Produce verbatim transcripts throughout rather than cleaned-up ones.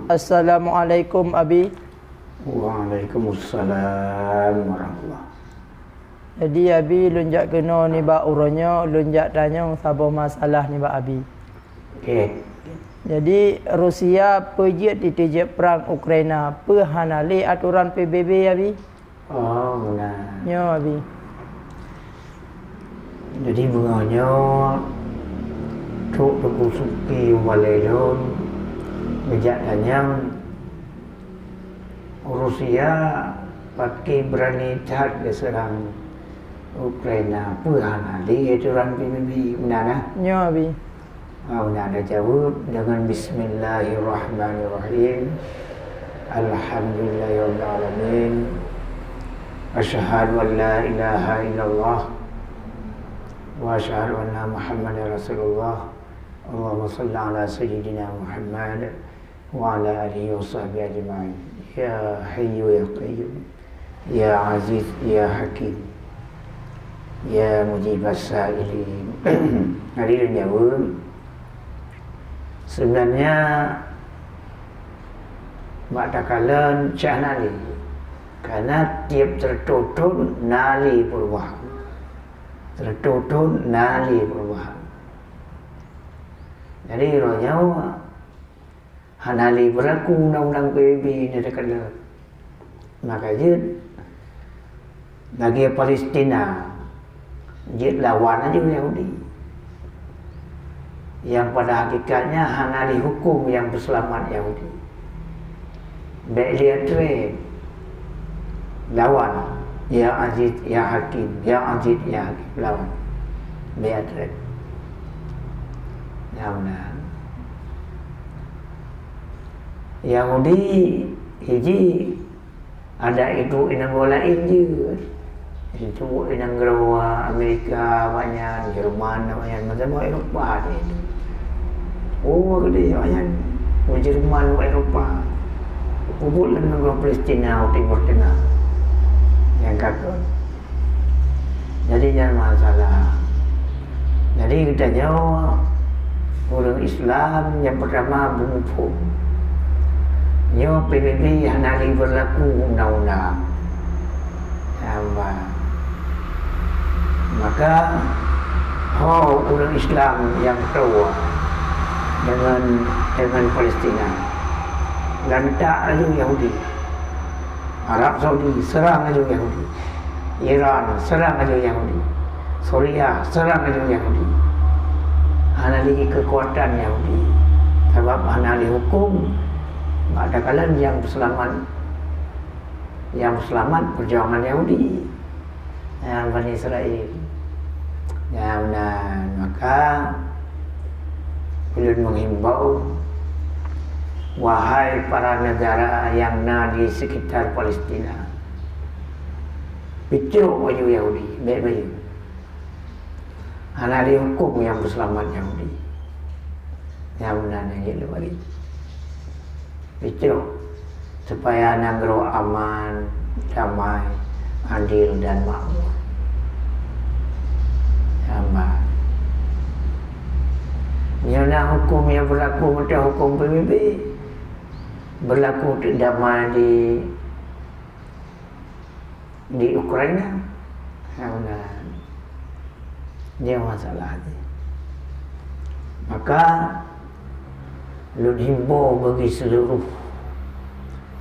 Assalamualaikum, Abi. Waalaikumsalam warahmatullah. Jadi, Abi, lôn jak keunoe nibak uroe nyoe, lôn jak tanyong saboh masalah nibak Abi. Oke. Jadi, Rusia peue jeuet teuteujeuet prang Ukraina, peue hana lé atoran P B B, Abi? Oh, meunan. Nyoe, Abi. Jadi, beungoh nyoe, trok Teungku Suki u balée lôn, geujak tanyong, Rusia pakri beurani that geuseurang Ukraina, peue hana lé atoran P B B, meunan, ah? Nyoe, Abi. Awak na jaweueb deungon bismillahirrahmanirrahim. Alhamdulillahirabbil alamin. Asyhadu an la ilaha illallah wa asyhadu anna Muhammadar Rasulullah. Allahumma shalli ala sayyidina Muhammad wa ala alihi wa sahbihi ajma'in. Ya Hayyu ya Qayyum, ya Aziz ya Hakim, ya Mujibas Sa'ilin. Jadi, lôn jaweueb, sebenarnya bak takalon cit hana lé, karena tiep siratoh thon na lé peurubahan. Siratoh thon na lé peurubahan. Jadi, uroe nyoe hana lé beurlaku undang-undang P B B nyang takalon. Maka jeuet lagée Palestina, jeuet lawan aja Yahudi. Nyang pada hakikatnya hana lé huköm nyang peuseulamat Yahudi. Bék lihat tren. Lawan. Ya Aziz, ya Hakim. Ya Aziz, ya Hakim. Lawan. Bék lihat tren. Nyang meunan. Yahudi, hiji, ada itu inong lain jeuet. Itu inong Eropa, Amerika, awaknyan, Jerman, awaknyan, macam Eropa ni. Oh, gede, awaknyan, Jerman, Eropa. Ubit lom nanggroe Palestina, Timur Tengah. Nyang ka kon. Jadi, nyan masalah. Jadi, geutanyoe ureuëng Islam nyang peurtama beumuphom. Nyoe P B B hana lé beurlaku undang-undang. Hamba. Maka, ho ureuëng Islam nyang toe deungon, deungon Palestina. Lantak laju Yahudi. Arab Saudi serang laju Yahudi. Iran serang laju Yahudi. Suriah serang laju Yahudi. Hana lé keukuatan Yahudi. Sabab hana lé huköm. Bak takalon nyang peuseulamat, nyang peuseulamat peujuangan Yahudi. Nyang Bani Israel. Nyang meunan, maka ulôn menghimbau, wahai para negara nyang na di sekitar Palestina, peucok baju Yahudi, bék baju. Hana lé huköm nyang peuseulamat Yahudi. Nyang meunan nyang jeuet lé bari. Peucok, supaya nanggroe aman, damai, adil dan makmur. Hamba. Nyoe na huköm nyang beurlaku meuntang huköm P B B. Beurlaku teuk damai di di Ukraina. Hana. Nyoe masalah jih. Maka, lôn himbau bagi seluruh,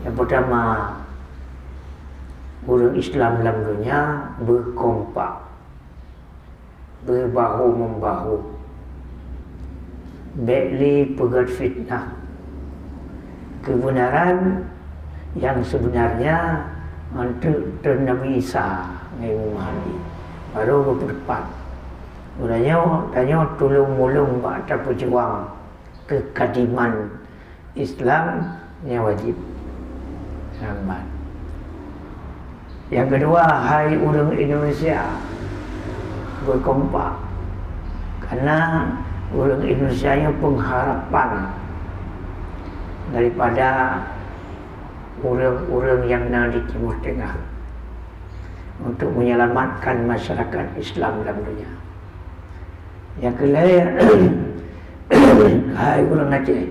nyang peurtama, ureuëng Islam lam donya beukompak, beubahu-membahu. Bék lé peugét fitnah. Keubeunaran nyang seubeunarnya anteuk treun Nabi Isa ngon Imam Mahdi, barô geupeuteupat. Uroe nyoe, tanyoe tulông-meulông bak tapeujuang keukadiman Islam nyang wajéb. Selamat. Nyang keudua, hai ureuëng Indonesia, beukompak. Karena ureuëng Indonesia nyoe pengharapan daripada ureuëng-ureuëng nyang na di Timur Tengah untuk menyelamatkan masyarakat Islam dalam dunia. Nyang keulhèe, hai ureuëng Aceh,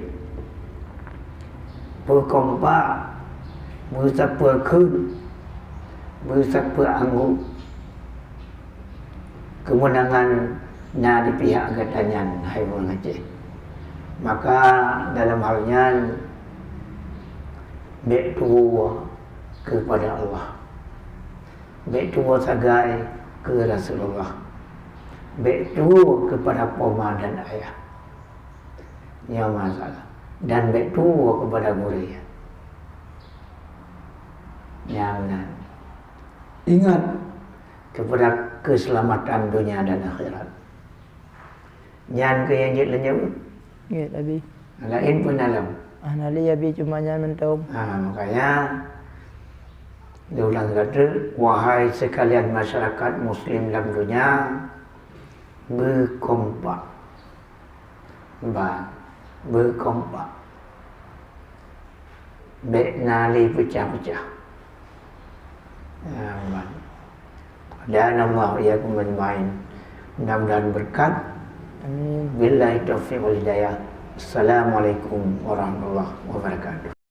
Beukompak, beusapeue kheun, beusapeue anggô. Keumeunangan na di pihak gata nyan, hai ureuëng Aceh. Maka dalam hal nyan, bék tuwoe keupada Allah. Bék tuwoe sagai keu Rasulullah. Bék tuwoe keupada poma dan ayah. Nyoe masalah. Dan bék tuwoe keupada gurée. Nyan meunan. Ingat keupada keuseulamatan donya dan akhirat. Nyan keuh nyang jeuet lôn jaweub. Jeuet, Abi. Laén pun na lom. Ah, na lé, Abi, cuma nyan mantong. Ha, makanya, diulang kata, wahai sekalian masyarakat muslim lam dunia, beukompak. Ba, beukompak. Bék na lé peucah-peucah. Ya, ba. Dan Allah ya kuman main. Mudah-mudahan berkat. Amin. Billahi taufiq wal hidayah. Assalamualaikum warahmatullahi wabarakatuh.